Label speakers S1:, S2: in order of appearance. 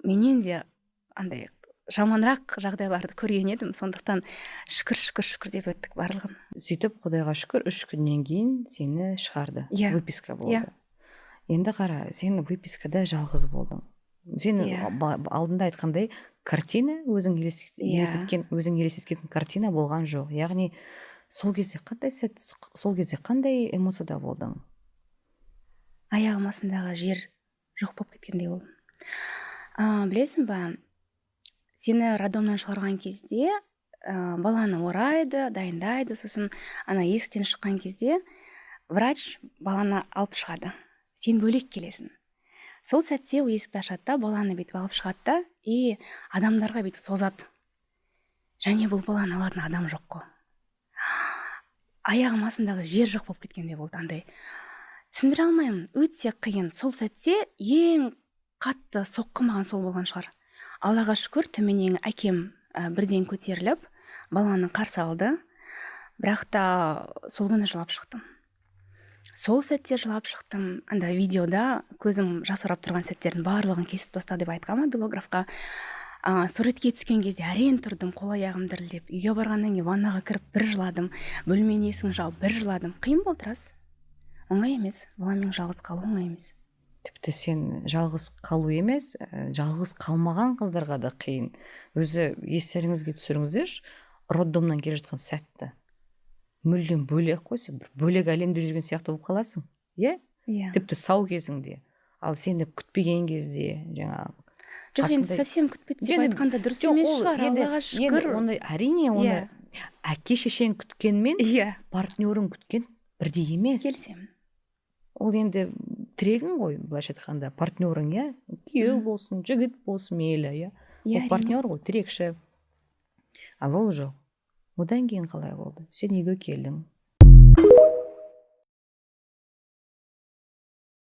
S1: Менен де андай жаманырақ жағдайларды көрген едім, сондықтан шүкір, шүкір, шүкір деп өттік барлығын.
S2: Сөйтіп, құдайға шүкір, 3 күннен кейін сені шығарды.
S1: Иә.
S2: Выписка болды.
S1: Иә.
S2: Енді қара, сен выпискада жалғыз болдың. Сен алдында айтқандай, картина өзің елестеткен, өзің елестеткен картина болған жоқ. Яғни сол кезде қандай сәт, сол кезде қандай эмоцияда болдың?
S1: Аяғым астындағы жер жоқ болып кеткендей болдым. Білесің ба, сені роддомнан шығарған кезде баланы орайды, дайындайды, сосын ана есіктен шыққан кезде врач баланы алып шығады, сен бөлек келесің. Сол сәтте ол есікті ашады да, баланы бүйтіп алып шығады да и адамдарға бүйтіп созады. Және бұл баланы алатын адам жоқ қой. Аяғым астындағы жер жоқ болып кеткендей болды. Андай түсіндіре алмаймын, өте қиын. Сол сәтте ең қатты соққы маған сол болған шығар. Аллаға шүкір, төменнен әкем бірден көтеріліп, баланы қарсы алды. Бірақ та сол күні жылап шықтым, сол сәтте жылап шықтым. Анда видеода көзім жасаурап тұрған сәттердің барлығын кесіп таста деп айтқанмын мобилографқа. Суретке түскен кезде әрең тұрдым, қол аяғым дірілдеп. Үйге барғаннан кейін ваннаға кіріп бір жыладым, бөлменің есігін жауып бір жыладым. Қиын болды, рас, оңай емес. Баламен жалғыз қалу оңай емес.
S2: Тіпті сен жалғыз қалу емес, жалғыз қалмаған қыздарға да қиын. Өзі естеріңізге түсіріңіздерші роддомнан келе жатқан сәтті. Мүлдем бөлек қой, сен бір бөлек әлемде жүрген сияқты болып қаласың, иә?
S1: Иә.
S2: Тіпті сау кезіңде. Ал сені күтпеген кезде жаңағы
S1: Жоқ, енді совсем күтпеді деп айтқан да дұрыс емес шығар, аллаға шүкір.
S2: Оны, әрине, оны әке шешең күткенмен партнерің күткен бірдей емес.
S1: Келісемін.
S2: Ол енді тірегің ғой, былайша айтқанда, партнерың, иә, күйеу болсын, жігіт болсын, мейлі, иә, ол партнер ғой, тірекші. Ал ол жоқ. Одан кейін қалай болды? Сен үйге келдің.